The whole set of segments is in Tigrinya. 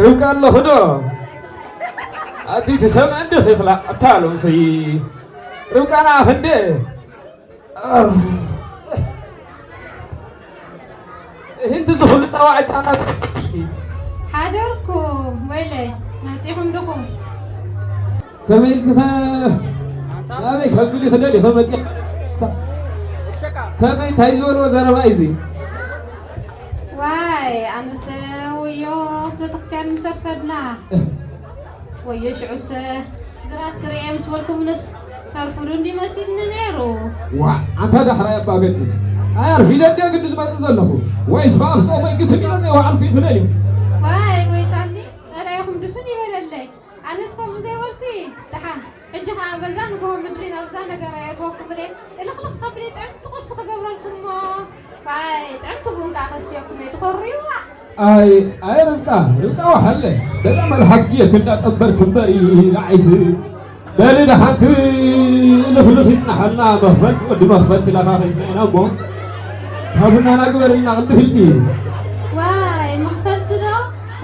ርብቃ ኣለኹ ዶ? ኣቲ ትሰምዐ እንዲ ኺኽላ ኣታ ሎምሰይ ርብቃና ክንደ እህንቲ ዝኹሉ ጸዋዕ ዳናት ሓደርኩ ወይለይ መጺኹም ድኹም ከመይ ኢልኪ ኸ ናበይ ከብል ይኽደል ኢኸ መጺ ከመይ እንታይ ዝበልዎ ዘረባ እዩ እዚ ዋይ ኣነሰ ወዮ ቤተክርስትያን ምሰርፈድና ወዮ ሽዑሰ ግራት ክርእየ ምስ በልኩምንስ ተርፉሉ እንዲ መሲልኒ ነይሩ። ዋ ኣንታ ዳሕራይ ኣባ ገድድ ኣይ ኣርፊደ እንደ ግዲ ዝመፅእ ዘለኹ ወይስ ብኣፍ ፆመይ ግስም ኢለ ዘይወዓልኩ ይኽደል እዩ። ዋይ ጎይታኒ ፀላኢኹም ድፍን ይበለለይ ኣነስ ከምኡ ዘይበልኩ ደሓን ሕጂ ኸዓ በዛ ንግሆ ምድሪ ናብዛ ነገር የእትወኩም እየ እልኽልኽ ከብል ጥዕምቲ ቁርሲ ክገብረልኩም እሞ ዋይ ጥዕምቲ ቡን ከዓ ከስትየኩም እየ ትኾርዩ። ኣይ ኣይ ርብቃ ርብቃ ወሓለ በዛ መልሓስኪ የክንዳ ጠንበር ክንበሪ ንዓይስ በሊ ደሓንቲ ልኽልኽ ይጽናሓልና መኽፈልቲ ወዲ መኽፈልቲ ለኻኺልና ኢና እሞ ካብ ቡናና ግበርልና ቅድም ኢልኪ ዋይ መኽፈልቲ ዶ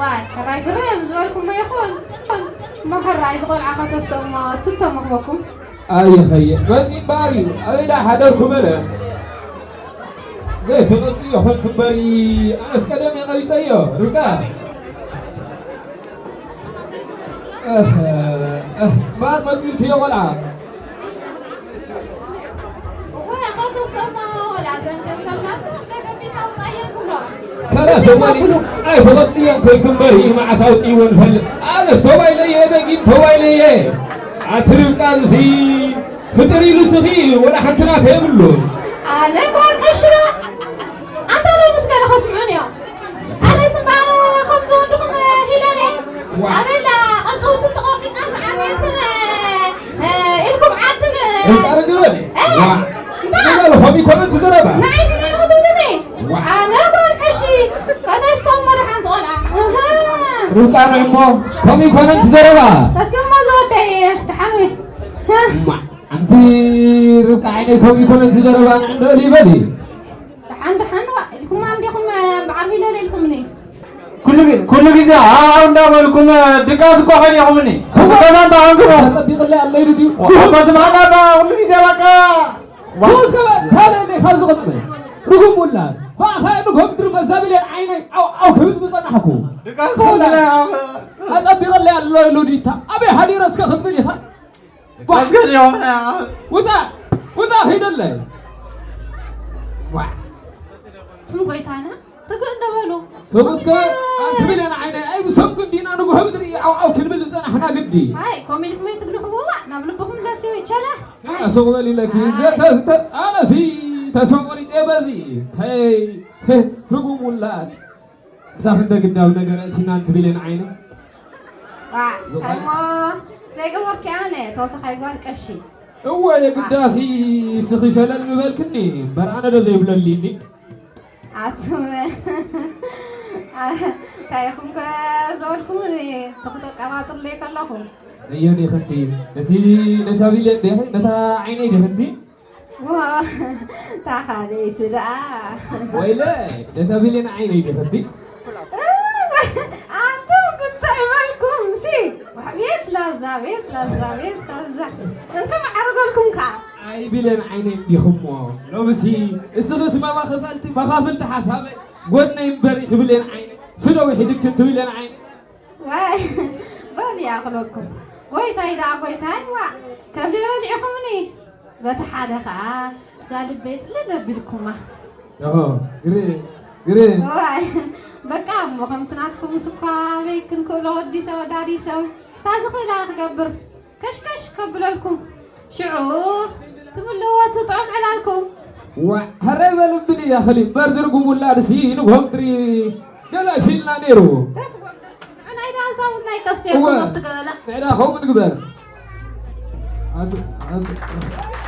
ዋይ ሕራይ ግረ እዮም ዝበልኩሞ ይኹን እሞ ሕራይ ዝቆልዓ ከተሰሞ ስቶ መኽበኩም ኣይኸየ መጺ እምበኣር እዩ ኣበይ ደኣ ሓደርኩ በለ ዘይተቐጽዮ ኾንኩ እምበሪ ኣነስ ቀደም የቐቢጸዮ ርብቃ እህ፣ እህ፣ እምበኣር መጺእክዮ ቖልዓ እወ፣ ኣቶ ሰማ፣ ወላ ዘን ገንዘብ ናቱ እንደ ገቢት ኣውጻእየን ክብሎ። ከላስ እዋኒ ኣይተቐጽየን ኮይንኩ እምበሪ መዓስ ኣውጺእዎ ንፈልጥ። ኣነስ ተባይለየ ደጊም ተባይለየ። ኣቲ ርብቃ እዚ ፍጥር ኢሉ ስኺ ወላ ሓንቲ ናተ የብሉን። ኣነ ጓል ቀሽና ኣንታ ሎምስ ገለ ከስምዑን እዮም። ኣነስ እምበኣር ከምዚ ወድኹም ሂለለ ኣበላ ቀንጠውትን ተቖርጢጣ ዝዓበየትን ኢልኩም ዓድን እንታይ ርግበል ዋ እንታይ ንበል ኾም ይኮነ ትዘረባ ንዓይ ንናይ ትብሉኒ ኣነ ጓል ቀሺ ከተይ ሰሞ ደሓን ዝቖልዓ ርብቃ ንዕሞ ከም ይኮነ ትዘረባ ተሰሞ ዝወደይ ደሓን ወይ እማ ኣንቲ ርብቃ ዓይነይ ከም ይኮነ ትዘረባ ንዕንዶ ልይበል እዩ ደሓን ደሓን ዋ ኢልኩማ እንዲኹም በዓል ሂለል ኢልኩምኒ ኩሉ ግዜ ኩሉ ግዜ ሃው እንዳበልኩም ድቃስ እኮ ከዲኹምኒ እቲ ገዛ እንተኾንኩም ተጸቢቕለይ ኣለይ ድዩ እኮ ስምዓና ባ ኩሉ ግዜ በቃ ሶስ ከበ ታለለ ካብ ዝቕጥመ ርጉም ውላድ ብኣኻ ንጎምድር መዛብልያን ዓይነይ ኣው ኣው ክብል ዝጸናሕኩ ድቃስ ተወለና ኣጸቢቕለይ ኣሎ ኢሉ ዲታ ኣበይ ሃዲረ እስከ ክትብል ኢኻ ድቃስ ከዲኹምና ውፃእ ውፃእ ኺደለይ ዋ ትም ጎይታና ርግእ እንዶ በሉ። ሰብ እስከ ኣንትብል ኢና ዓይነይ ኣይ ብሰንኩ እንዲና ንጉሆ ምድሪ ዓው ዓው ክንብል ዝጸናሕና ግዲ። ኣይ ኮም ኢልኩም ኣይትግድሕዎ ናብ ልብኹም ለስዩ ይቻለ። ኣይ። ኣሰቕ በል ኢለኪ ኣይ። ዘተ- ዘተ- ኣነሲ ተስፋ ቆሪጸ በዚ ተይ ርጉም ውላድ ምሳኺ እንደ ግዳብ ነገር ኣእቲና ኣንትብል ኢና ዓይነይ። ዋ ታይሞ ዘይገበርኪ ኣነ ተወሳኻይ ጓል ቀሺ። እወ የግዳሲ እስኺ ሸለል ምበልክኒ እምበር ኣነ ዶ ዘይብለልኒ። ኣቱም እንታይ ኢኹም ከ ዝበልኩምኒ ተኽተቀባጥሩለይ ከለኹም ኣየን ኢኽንቲ ነቲ ነታ ቢልየን ዲኺ ነታ ዓይነይ ዲኽንቲ እሞ እታ ካልኣይቲ ደኣ ወይለ ነታ ቢልየን ዓይነይ ዲኽንቲ ኣንቱም ክትዕ በልኩም ሲ ቤት ላዛ ቤት ላዛ ቤት ላዛ እንተ መዓርገልኩም ከኣ ኣይብለን ዓይነይ እንዲኹሞ ሎምሲ እስኽስ መባኽፈልቲ መኻፍልቲ ሓሳበይ ጎድነይ እምበሪ ክብለን ዓይነይ ስደዊ ሒድክን ትብለን ዓይነይ ዋይ በሉ ይኣኽለኩም ጎይታይ ደኣ ጎይታይ ዋ ከብደይ በሊዕኹምኒ በቲ ሓደ ኸኣ እዛ ልበይ ጥልል ኣቢልኩማ ኦሆ ግርም ግርም ዋይ በቃ እሞ ከምቲ ናትኩምስ እኳ ኣበይ ክንክእሎ ወዲ ሰብ ወዳዲ ሰብ እታ ዝኽእላ ክገብር ከሽከሽ ከብለልኩም ሽዑ ትምልእዎ ትጥዑም ዕላልኩም። ዋእ፣ ሕራይ በል እብል እያ ኸሊ እምበር ዝርጉም ውላድሲ ንጎምድሪ ገለ ሲልና ነይሩ። ደፍ ጎምድር፣ ንዑ ናይ ዳንሳ ቡና ይከስትየኩም እወ፣ ኣብቲ ገበላ። ንዕዳ ከምኡ ንግበር። ኣት- ኣት-